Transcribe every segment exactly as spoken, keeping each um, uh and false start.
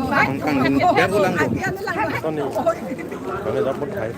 Kangkang din dia pulang ko. Tony. Kami dapat hai.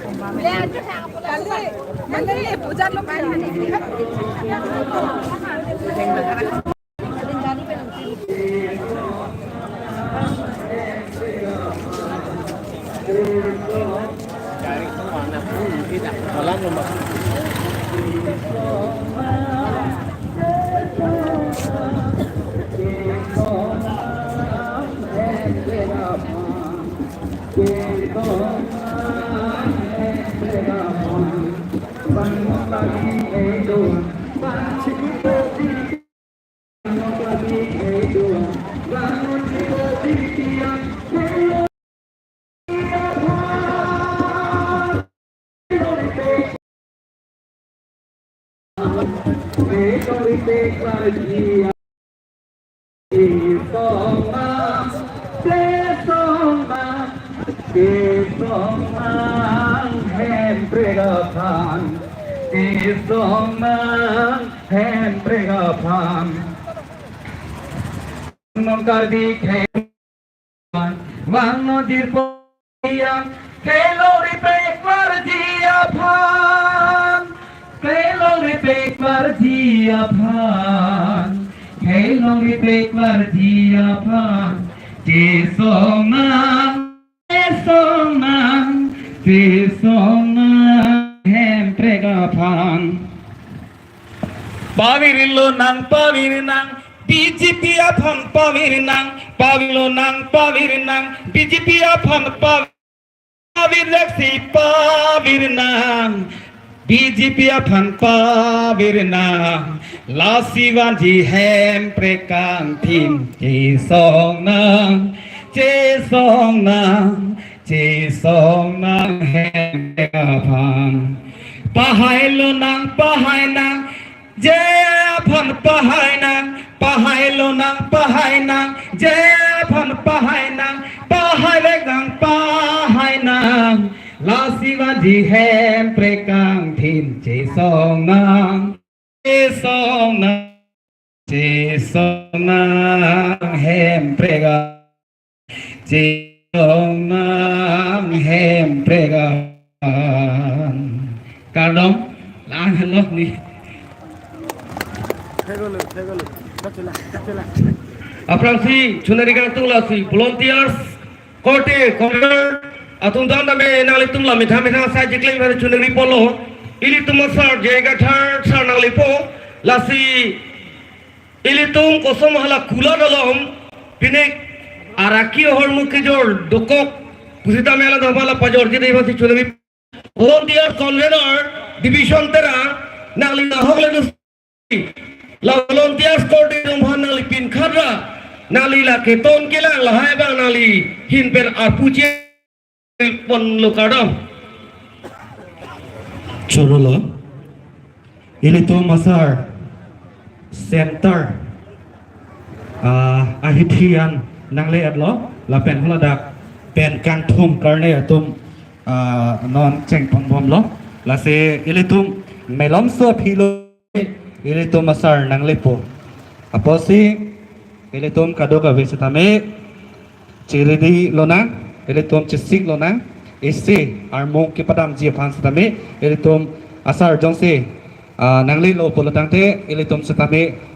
Kesong nang, kesong nang, kesong nang Hemprek aphan, kesong nang Hemprek aphan. Nong Karbi Khe- Van nodhir po-, kelongri pekvarji aphan, kelongri pekvarji aphan, kelongri pekvarji aphan, kesong nang, kesong nang, kesong nang Hemprek aphan. Pavir lonang, pavir nang, B J P aphan pavir nang, pavir lonang, pavir nang, B J P aphan pav-, pavir leksi pavir nang, B J P aphan pavir nang, lasi vanji Hemprek kangthim, kesong nang, kesong nang, kesong nang Hemprek aphan. Pahai lonang, pahai nang, J I aphan pahai nang, pahai lonang, pahai nang, J I aphan pahai nang, pahai vek nang, pahai nang. Lasi vanji Hemprek kangthim, kesong nang, kesong nang, kesong nang Hemprek a- Kesong nang Hemprek aphan. Kardom, lang helo ni. Aphrangsi chunari kangtung lasi volunteers korte corridor atum dam dam, nanglitum la methang methang asai chikling hari chunari polo. Ilitum asar J I Kathar sar nanglipo, lasi ilitum kosom hala kulat along pine araki ahormu kejor dokok pusitame hala daba la pajorji dei basi chunari. Volunteer convener division tera, nangli nahok le dus. La volunteers korte dong phan nangli pinkhat ra, nangli la keton kelang lahai abang nangli hin pen arpu che- pon lo kardom. Choro lo. Ilitum asar center, ah, ahithi an nangle-etlo, lapen haladak pen kangthum karne atum, ah, non chengpon bomlo. Lasi ilitum malomso aphi lo. Ilitum asar nanglepo. Apotsi ilitum kadokave sitame chiridi lonang, ilitum chesik lonang, isi armung kepadamji aphan sitame ilitum asar jongsi, ah, nanglelo pulo tangte ilitum sitame